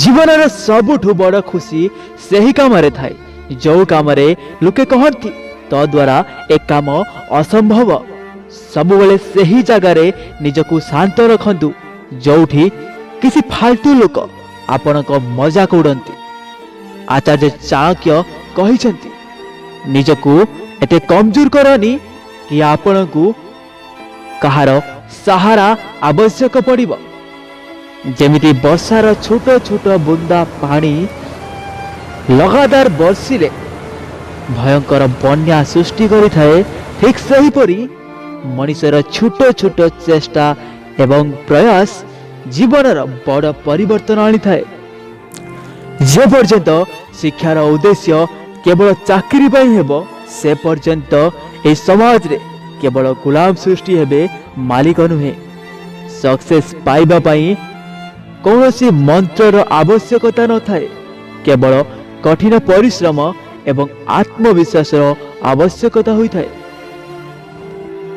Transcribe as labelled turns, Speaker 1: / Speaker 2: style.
Speaker 1: ଜୀବନର ସବୁଠୁ ବଡ଼ ଖୁସି ସେହି କାମରେ ଥାଏ, ଯେଉଁ କାମରେ ଲୋକେ କହନ୍ତି ତଦ୍ୱାରା ଏ କାମ ଅସମ୍ଭବ। ସବୁବେଳେ ସେହି ଜାଗାରେ ନିଜକୁ ଶାନ୍ତ ରଖନ୍ତୁ, ଯୋଉଠି କିଛି ଫାଲତୁ ଲୋକ ଆପଣଙ୍କ ମଜାକ ଉଡ଼ନ୍ତି। ଆଚାର୍ଯ୍ୟ ଚାଣକ୍ୟ କହିଛନ୍ତି, ନିଜକୁ ଏତେ କମଜୋର କରନି କି ଆପଣଙ୍କୁ କାହାର ସାହାରା ଆବଶ୍ୟକ ପଡ଼ିବ। ଯେମିତି ବର୍ଷାର ଛୋଟ ଛୋଟ ବୁନ୍ଦା ପାଣି ଲଗାତାର ବର୍ଷିଲେ ଭୟଙ୍କର ବନ୍ୟା ସୃଷ୍ଟି କରିଥାଏ, ଠିକ୍ ସେହିପରି ମଣିଷର ଛୋଟ ଛୋଟ ଚେଷ୍ଟା ଏବଂ ପ୍ରୟାସ ଜୀବନର ବଡ଼ ପରିବର୍ତ୍ତନ ଆଣିଥାଏ। ଯେ ପର୍ଯ୍ୟନ୍ତ ଶିକ୍ଷାର ଉଦ୍ଦେଶ୍ୟ କେବଳ ଚାକିରି ପାଇଁ ହେବ, ସେ ପର୍ଯ୍ୟନ୍ତ ଏହି ସମାଜରେ କେବଳ ଗୁଲାମ ସୃଷ୍ଟି ହେବେ, ମାଲିକ ନୁହେଁ। ସକ୍ସେସ୍ ପାଇବା ପାଇଁ କୌଣସି ମନ୍ତ୍ରର ଆବଶ୍ୟକତା ନଥାଏ, କେବଳ କଠିନ ପରିଶ୍ରମ ଏବଂ ଆତ୍ମବିଶ୍ୱାସର ଆବଶ୍ୟକତା ହୋଇଥାଏ।